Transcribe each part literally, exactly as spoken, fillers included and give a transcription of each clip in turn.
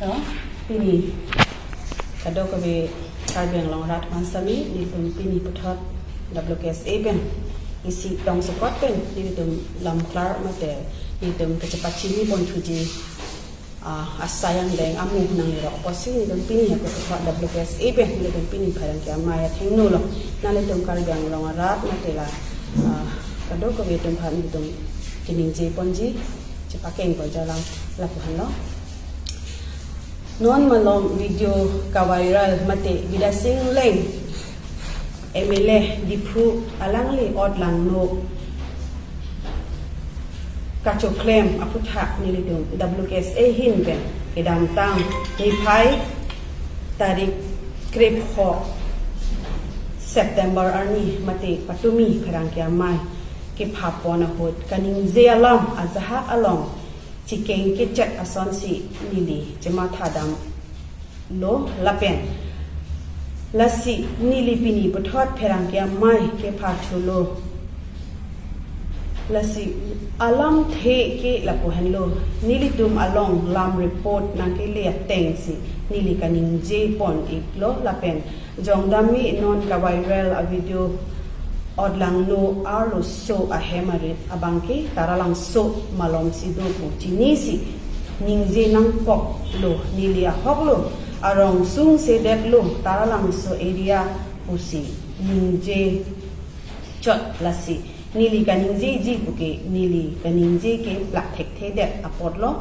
To, pini kadokave Karbi Anglong arat aphan sitame nelitum pini puthot W K S A pen isi tong support pen nelitum lam klar mate nelitum kachepachini ponthuji, ah, asai angdeng amu nanglerok apotsi nelitum pini ako puthot W K S A pen nelitum pini pherangke amei athengno lo. Nanglitum Karbi Anglong arat mate la, ah, kadokave atum aphan nelitum kaningje ponji, chepakeng ponji alam lapu-an lo. Non malom video kaviral mate Bidya Sing Engleng M L A Diphu alangli otlangno kachoklem aphuthak nelitum W K S A ahin pen kedamtang niphai tarik krepho September arni mate patumi pherangke amei kepha pon ahut kaningje alam ajahak along chikeng kechet asonsi neli chemathadamlo lapen lasi neli pini puthot pherangke amei kepha thulo. Lasi alamthe ke lapu henlo, nelitum along lam report nangkele atengsi neli kaningje pon-iklo lapen jongdamji non kaviral avideo otlangno arloso ahem arit abangke Taralangso malomsi do pu chinisi ningje nangkoklo, neli ahoklo, arong sungsedetlo, Taralangso area pusi ningje chot, lasi neli kaningjeji puke neli kaningje ke plak thekthedet apotlo.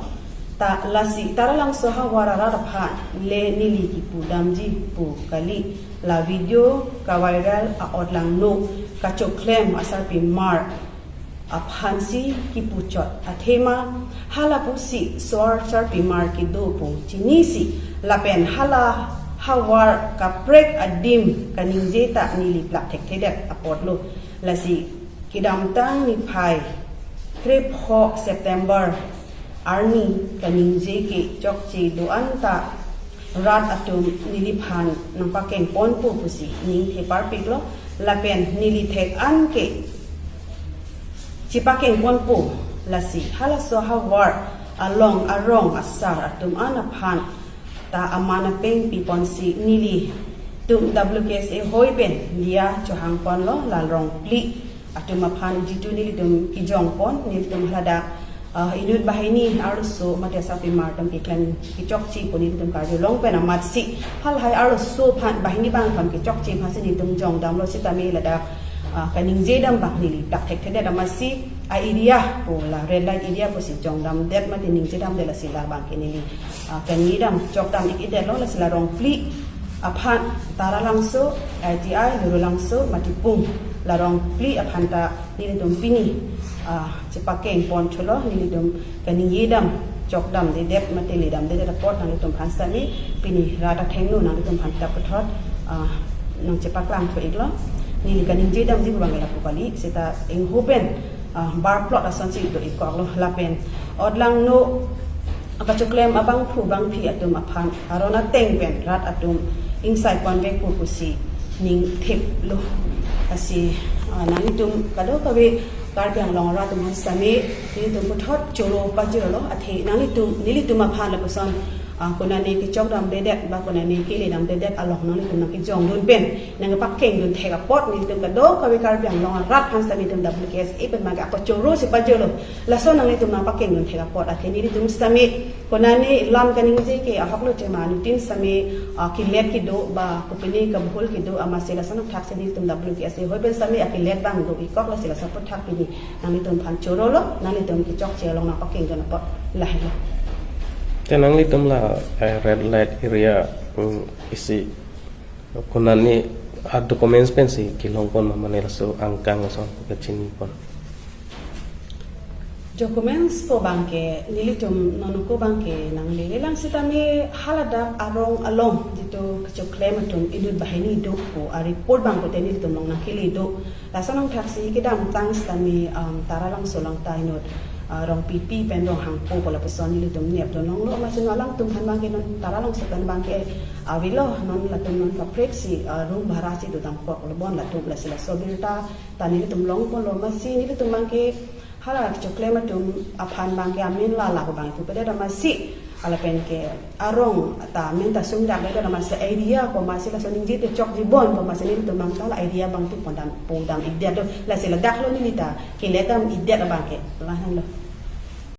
Ta lasi Taralangso ahavar arat aphan le neli kipudamji pu kali, la video kaviral a-otlangno kachoklem asarpimar aphansi kipuchot athema, halapusi so-ar sarpimar kedo pu chinisi lapen hala ahavar kaprek adim kaningje ta neli plak thekthedet apotlo. Lasi kedamtang niphai krepho September arni kaningje ke chokche do-an ta rat atum neliphan nangpakeng ponpo pusi ningthe parpiklo lapen neli thek-an ke chepakeng ponpo, lasi halaso ahavar along arong asar atum an aphan ta aman apeng piponsi nelitum W K S A ahoi pen diya chohang ponlo, la rong phli atum aphan jitu nelitum kijong pon, nelitum haladak, ah, inut banghini arloso mate asarpimar atum keklem kechokche pu nelitum karjulong pen amatsi halahai arloso aphan banghini bang atum kechokche aphansi nelitum jongdamlo sitame ladak, ah, kaningjedam abang neli plak thekthedet amatsi a-area pu la red light area pusi jongdamdet mate ningjedamdet, lasi labang ke neli, ah, kaningjedam chokdam-ik-edetlo, lasi la rong phli aphan Taralangso, I T I, Lurulangso, Matipung, la rong phli aphan ta nelitum pini, ah, chepakeng ponthulo, nelitum kaningjedam chokdamdedet mate ledamdedet apot nanglitum aphan sitame pini rat athengno nanglitum aphan ta puthot, ah, nangchepaklang thu-iklo. Neli kaningjedamji pu abang ke lapu kali, seta ingho pen, ah, barplot asonsi do-ikkoklo lapen otlangno kachoklem abangphu bangphi atum aphan aron ateng pen rat atum ingsai ponvekpo pusi ningthiplo. Lasi, ah, nanglitum kadokave Karbi Anglong arat atum aphan sitame nelitum puthot choro pajirlo, athe nanglitum nelitum aphan lapuson, ah, konane kechokdamdedet ba konane keledamdedet along nanglitum nangkejongdun pen nangpakengdun thek apot nelitum kadokave Karbi Anglong arat aphan sitame nelitum W K S A pen abang ke ako chorosi pajirlo. Laso nanglitum nangpakengdun thek apot, athe nelitum sitame konane lam kaningje ke ahoklo, tema anuttin sitame, ah, kelet kedo ba kopine kabhul kedo amatsi lason athaksi nelitum W K S A ahoi pen sitame akelet abang do-ikkok, lasi laso aphuthak pini nanglitum aphan chorolo, nanglitum kechokche along nangpakengdun apot, lahelo. Te nanglitum la, eh, red light area, mm, isi konane a-documents pensi kelong pon ma, mane laso angkang lason kachini pon? Documents pu abang ke nelitum non ako abang ke nanglelelang sitame haladak arong along jitu kachoklem atum inut banghini do pu a-report abang pute nelitum along nangkele do. Lason angthaksi kedamtang sitame, um, Taralangso along ta inut, uh, Rongpipi pen Ronghangpo pu lapuson nelitum nepdun longlo, amatsi non alangtum aphan abang ke non Taralangso pen abang ke avelo, non latum non kapreksi, uh, room bhara si dodamkoklo bon latum, lasi laso birta ta nelitum longponlo, amatsi nelitum abang ke hala kachoklem atum aphan abang ke amen la lapu abang ke pupedet amatsi, Lapen ke arong ta men ta sungdak do, lasi area ko masi laso ningje te chokji bon ko masi nelitum abang ta la area abang tu pondam pondam idet do, lasi ladak lo neli ta keletam idet abang ke lahenlo.